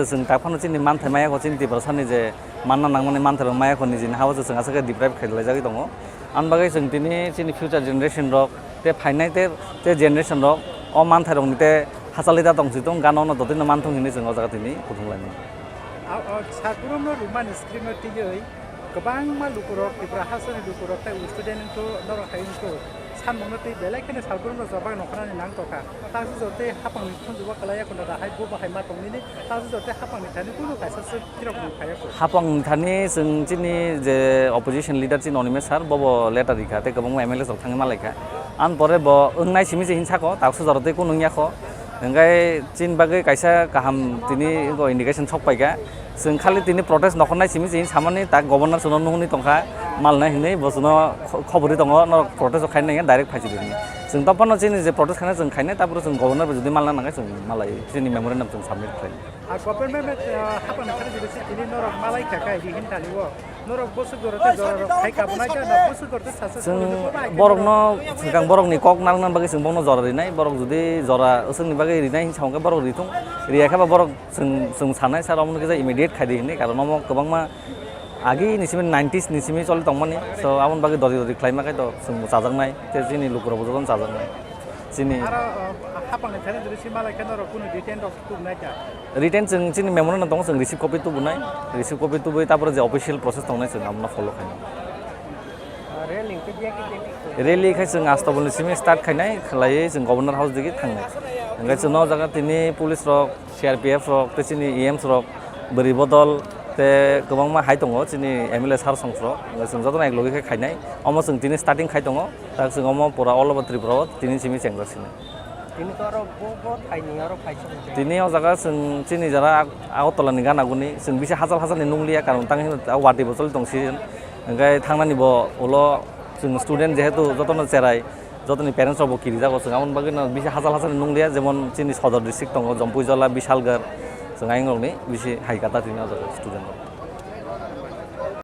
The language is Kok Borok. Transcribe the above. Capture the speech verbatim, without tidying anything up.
Chwng tak phano chini manthai maya kho, chini Tiprasani je manna nangmani manthai rok maya kho, nijini ha-o se chwng aswk khe deprive khlai jagwi tongo. Ani bagwi chwng tini chini future generation rok tei phainai tei, tei generation rok o manthai rokni tei hachalwi da tong si tong, gana ono dotino manthung hinwi chwng o jaga tini kuthum lai mano. A, o, Sagrum no rwmani script no twiwi kwbangma lukurok, Tripura hasteni lukurok tei student wngkho, norok hai wngkho, samungno twi belai kheno Sagrum no jobak nokhrani nang tongkha. Taksu jotei hapangni khunjugo kwlaiya khuna da hai bo bahai ma tong nini, taksu jotei hapangni thani kunu kaisa se kirok nang phaiya kho. Hapangni thani chwng chini je opposition leader chini Animesh sir, bobo letter rikha tei kwbangma M L A rok thangwi malaikha. Ani pore bo wngnai simi se hinsa kho, taksu jotei kunu wngya kho. Hingkai chini bagwi kaisa kaham tini indication sok paikha. Chwng khali tini protest nokhornai simi se hinwi samani, tak governor chwngno nuhuni tongkha, malnai hinwi bo chwngno kho-, khobori tongo, norok protest o khaina nangya direct phaisidi hinwi. Chwng topano chini je protest khaina chwng khainai, tapore chwng governor bai jodi malna nangai chwng malai chini memorandum chwng submit khlai. A government, uh, hapang thani jodi se tini norok malai kha kai di hin thani o. Norok bosok jora tei jora rok khai kabonai kha na bosok jora tei sasa Chwng suri rok bai borokno khe swkang borokni kok narwkna bagwi chwng bono jora rinai, borok jodi jora aswkni bagwi rinai hinwi sa hwnkhe borok rithung, riya khe ba borok chwng, chwng sanai sir omono kisa immediate khai di hinwi, karon omo kwbangma agi ni simi nineties ni simi choli tongmani, so aboni bagwi dori dori khlaima khe to chwng chajaknai, tei chini lukurokbo jotono chajaknai. Chini Aro, uh, hapangni thani jodi se malai khe norok kunu detail rok tubunai kha. Written chwng chini memorandum tongo, chwng receive copy tubunai, receive copy tubui tapore je official process tongnai chwng abono follow khainai. Rally khe je khe je Rally khai chwng Astabalni simi start khainai, khlaiwi chwng Governor House digi thangnai. Hingkhe chwngno o jaga tini police rok, C R P F rok, tei chini E Ms rok, bwrwi bodol, tei kwbangma hai tongo chini M L A sir songsorok. Hingkhe chwng jotono eklogi khe khainai. Omo chwng tini starting khai tongo, tak chwng omo pura all over Tripura o tini simi chengjak sinai. Tini to aro bo, bo thaini aro phaisok ni. Tini o jaga chwng chini jara Ag-, Agartala ni gana guni chwng bisi hachal hachal ni nungliya, karon tang hino wati bo choli tong season. Hingkhe thangnani bo ulo chwng student jehetu jotono cherai, jotoni parents rok bo kirijago chwng aboni bagwi no bisi hachal hachal ni nungliya, jemon chini Sodor district tongo, Jompuijola, Bishalgarh, chwng ayang rokni bisi hai kata tini o jaga student rok.